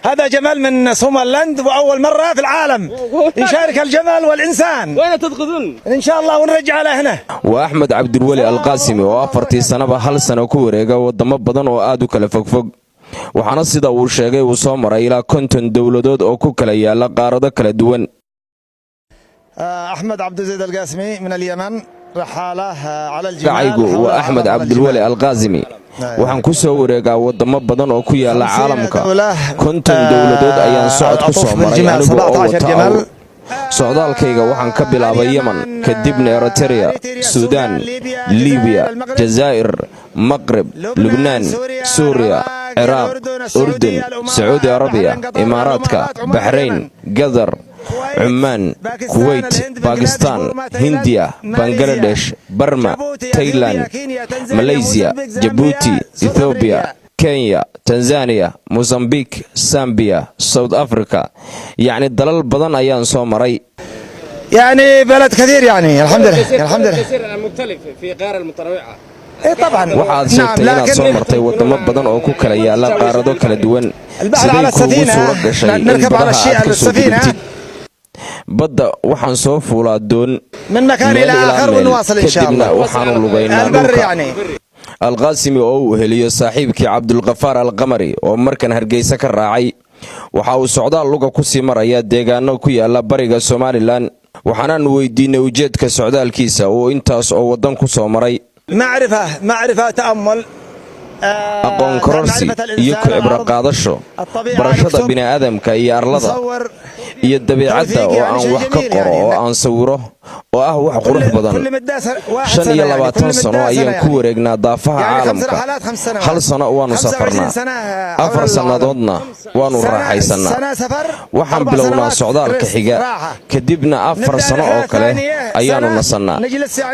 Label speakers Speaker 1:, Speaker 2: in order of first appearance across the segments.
Speaker 1: هذا جمل من صومالند، واول مره في العالم يشارك الجمل والانسان.
Speaker 2: وين تدخلون؟
Speaker 1: ان شاء الله ونرجع له هنا.
Speaker 3: Waa Axmed Cabdulweli Alqaasimi oo 4-tii sanaba hal sano ku wareega wadamo badan oo aad u kala fogfog, waxaana sida uu sheegay uu soo maray ilaa 50 dowladood oo ku kala yaala qaarado kala duwan.
Speaker 1: احمد عبد الزيد القاسمي من اليمن، رحاله على الجمال.
Speaker 3: Magacaygu waa Axmed Cabdulweli Alqaasimi. Waxaan ku soo wareegaa wadamo badan oo ku yaala caalamka. 50 dowladood ayaan socod ku soo maray anigu oo wata awr. Socdaalkayga waxaan ka bilaabay Yeman, kadibna Eritrea, Suudaan, Libiya, Jazaa'ir, Maqrib, Lubnaan, Suuriya, Ciraaq, Urdun, Sacuudi Arabiya, Imaaraadka, Baxrayn, Gadar, Cumaan, Kuweyt, Bakistaan, Hindiya, Bangaladesh, Barma, Tailan, Maleysiya, Jabuuti, Ethoobiya, Kenya, Tanzaniya, Mosambik, Sambiya, South Africa, yacni dalal badan ayaan soo maray.
Speaker 1: يعني بلد كثير، يعني الحمد لله، الحمد لله.
Speaker 2: كثير مختلف في قارة المتنوعة.
Speaker 1: اي طبعا.
Speaker 3: Waxaad sheegtay inaad soo martay wadamo badan oo ku kala yaala qaarado kala duwan. Siday kuugu suuro gashay in badaha aad ka soo gudubtid? Badda waxaan soo fuulaa doon meel ilaa meel, kadibna waxaanu lugaynaa dhulka. Alqaasimi oo uu heliyo saaxiibkii Cabdulkafaar Alqamari oo markan Hargeysa ka raacay, waxa uu socdaal luga ku sii maraya deegaano ku yaala bariga Somalilan. Waxaanaanu weydiinay ujeedka socdaalkiisa uu intaas oo waddan ku soo maray.
Speaker 1: معرفة معرفة، تأمل.
Speaker 3: Aqoon kororsi iyo ku cibro qaadasho, barashada bini'aadamka iyo arlada iyo dabiicadda oo aan wax ka qoro oo aan sawiro oo ah wax qurux badan. 25 sano ayaan ku wareegnaa daafaha caalamka. Hal sano waannu safarnaa, 4 sannadoodna waannu raaxaysannaa. Waxaan bilownaa socdaalka xiga, kadibna 4 sano oo kale ayaannu nasannaa.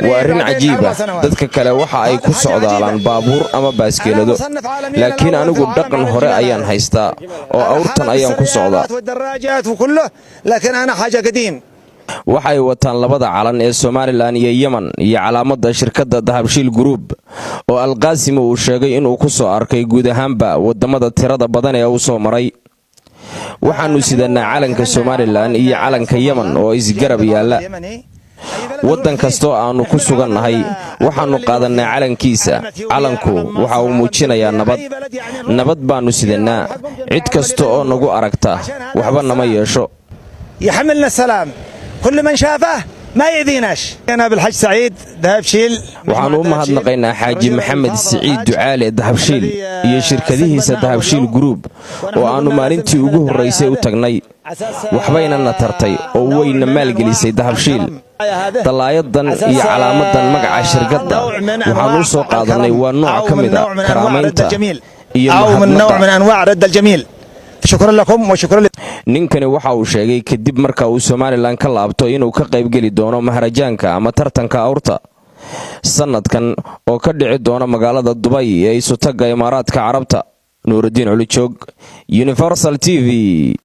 Speaker 3: Waa arrin cajiiba. Dadka kale waxa ay ku socdaalaan baabuur ama baaskeelado, laakiin anigu dhaqan hore ayaan haystaa oo awrtan ayaan ku socdaa.
Speaker 1: لكن انا حاجه قديم.
Speaker 3: Waxay wataan labada calan ee Somalilan iyo Yemen iyo calaamadda shirkadda Dahabshiil Group oo Alqaasimi uu sheegay inuu ku soo arkay guud ahaanba waddamada tirada badan ee uu soo maray. Waxaannu sidanaa calanka Somalilan iyo calanka Yemen oo isgarab yaalla. Waddan kastoo aannu ku sugannahay waxaannu qaadannaa calankiisa. Calanku waxa uu muujinayaa nabad. Nabad baannu sidannaa. Cid kasta oo nagu aragta waxba nama yeesho.
Speaker 1: يحملنا السلام، كل من شافه ما يأذيناش. أنا بالحج سعيد دهبشيل.
Speaker 3: Waxaannu u mahadnaqaynaa Xaaji Maxamed Siciid Ducaale Dahabshiil iyo shirkadihiisa Dahabshiil Group oo aannu maalintii ugu horraysay u tagnay. Waxbayna na tartay oo wayna maalgelisay Dahabshiil. Dallaayadan iyo calaamadan magaca shirkadda waxaannu u soo qaadannay waa nooc ka mid a karaamaynta iyo
Speaker 1: أو من نوع
Speaker 3: mahadnaqa.
Speaker 1: من أنواع رد الجميل. شكرا لكم وشكرا.
Speaker 3: Ninkani waxa uu sheegay kadib marka uu Somalilan ka laabto inuu ka qaybgeli doono maharajaanka ama tartanka awrta sannadkan oo ka dhici doona magaalada Dubay ee Isutagga Imaaraadka Carabta. Nuurudiin Culijoog, Universal TV.